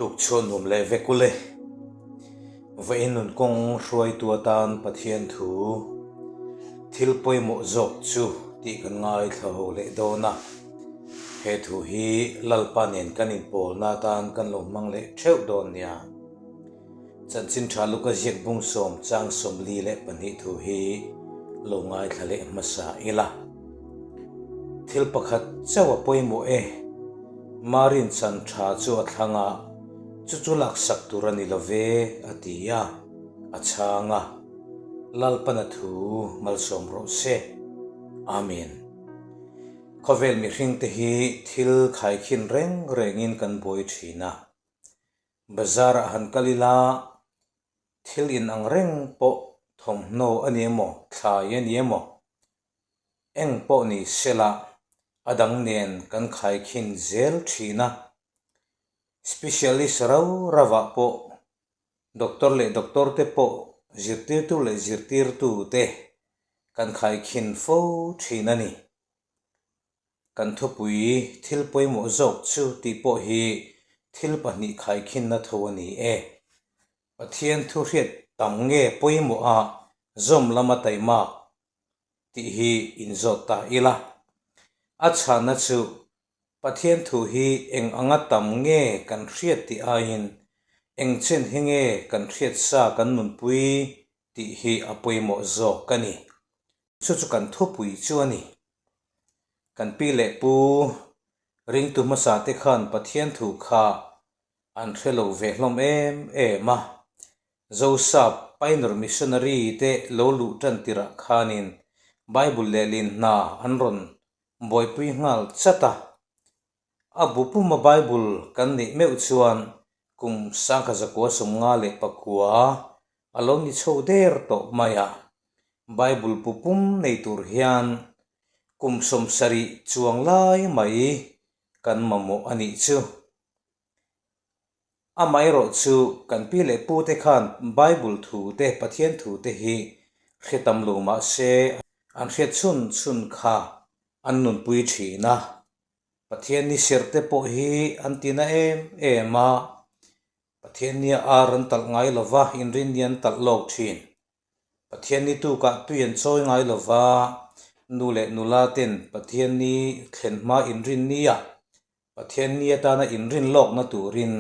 Tukchhuah nuam leh vek ule. Vawiin nun kawng hruaitu atan Pathian thu thil pawimawh zawk chu tih kan ngaithla ho leh dawn a. He thu hi Lalpa nen kan inpawlna atan kan lo hmang leh theuh dawn nia. Chanchin tha Luka ziak bung sawm chang 42 thu hi lo ngaithla leh hmasa ila. Thil pakhat chauh a pawimawh e. Marin chan tha chu a thlang a, chu chu laksak tur a ni lo ve, a ti a, a chhang a. Lalpana thu malsawm rawh se. Amen. Khawvel mihringte hi thil khaikhin reng rengin kan buai thin a. Bazar ah han kal ila, thil in ang reng pawh thawmhnaw a ni emaw, thlai a ni emaw, eng pawh ni sela a dang nen kan khaikhin zel thin a. Specialist rau ravah pawh doctor leh doctor te pawh zirtirtu leh zirtirtu te kan khaikhin fo thin a ni. Kan thupui thil pawimawh zawk chu tih pawh hi thil pahnih khaikhinna tho a ni e. Pathian thu hriat tam nge pawimawh a zawm lama taimak tih hi inzawt ta ila. A chhanna chu Pathian thu hi eng anga tam nge kan hriat tih aiin eng chen hi nge kan hriat sa kan nunpui tih hi a pawimawh zawk a ni. Chu chu kan thupui chu a ni. Kan pi leh pu ringtu hmasa te khan Pathian thu kha an hre lo ve hlawm em em a. Zosap Pioneer Missionary te lo luh tan tirah khanin Bible lehlin hna an rawn buaipui nghal chat a. A bu puma Bible kan neih meuh chuan kum 1959 a lo ni chho der tawh mai a. Bible bu pum nei tur hian kum 70 chuang lai mai kan mamawh a nih chu. Amaherawh chu kan pi leh pu te khan Bible thu te, Pathian thu te hi hre tam lo mah se an hriat chhun chhun kha an nunpui thin a. Pathian ni serh te pawh hi an ti na em em a, Pathian nia ar an talh ngai lo va, inrin ni an talh lawk thin. Pathian ni tukah tui an chawi ngai lo va, nu leh nula ten Pathian ni thlen hma inrin nia Pathian ni atana inrin lawkna turin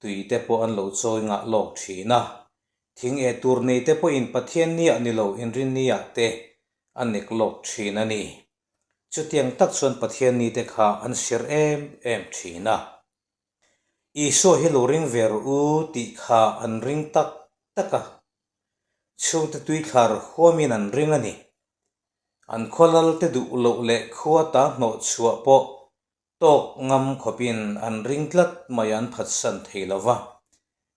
tui te pawh an lo chawi ngah lawk thin a. Thing eh tur nei te pawhin Pathian niah ni lo inrin niah te a nek lawk thin a ni. Chutiang tak chuan Pathian ni te kha an sir em em thin a. Isua hi lo ring ve rawh u tih kha an ring tak tak a. Chhungte tuithlar huamin an ring a ni. An khawlal te duh loh leh khua ta hnawh chhuah pawh tawk ngam khawpin an ring tlat mai an phatsan thei lo va.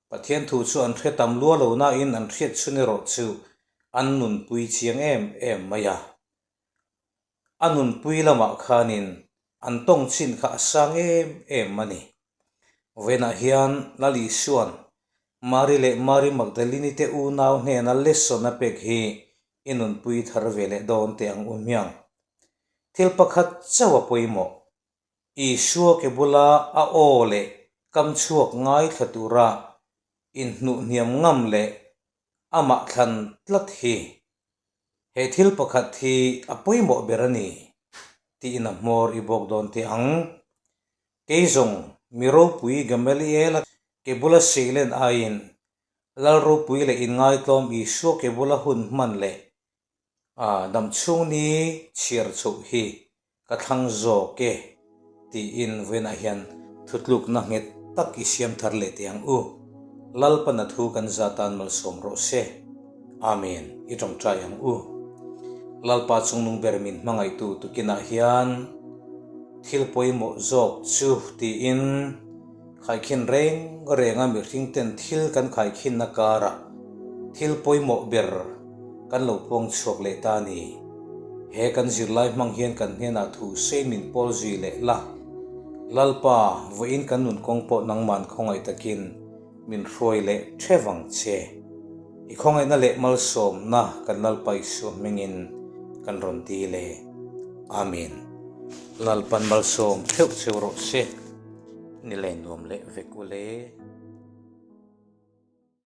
Pathian thu chu an hre tam lua lo nain an hriat chhun erawh chu an nunpui chiang em em mai a. A nunpui lamah khanin an tawng chin kha a sang em em a ni. Vawiinah hian Lal Isua'n Mari leh Mari Magdalini te unau hnena lesson a pek hi i nunpui thar ve leh dawn teh ang u hmiang. Thil pakhat chauh a pawimawh. Isua ke bula a aw leh kam chhuak ngaithla tura inhnuhhniam ngam leh amah thlan tlat hi He thil pakhat hi a pawimawh ber a ni tiin a hmawr i bawk dawn teh ang. Kei zawng mi ropui Gamaliela ke bula seilen aiin Lal ropui leh inngaitlawm Isua ke bula hun hman leh a damchhung ni chhiar chhoh hi Ka thlang zawk e, tiin vawiinah hian thutlukna nghet tak i siam thar leh teh ang u. Lalpana thu kan za tan malsawm rawh se. Amen. I tawngtai ang u. Lalpa chungnung ber min hmangaihtu tukinah hian thil pawimawh zawk chu tiin khaikhin reng renga mihring ten thil kan khaikhinna karah thil pawimawh ber kan lo puang chhuak leh ta a ni. He kan zirlai hmang hian kan hnenah thu sei min pawl zui leh la. Lalpa, vawiin kan nun kawng pawh nangman khawngaih takin min hruai leh theuh ang che. I khawngaihna leh malsawmna kan Lalpa Isua hmingin kan rawn ti le. Amen. Lalpan malsawm theuh cheu rawh se. Ni len nuam leh vek ule.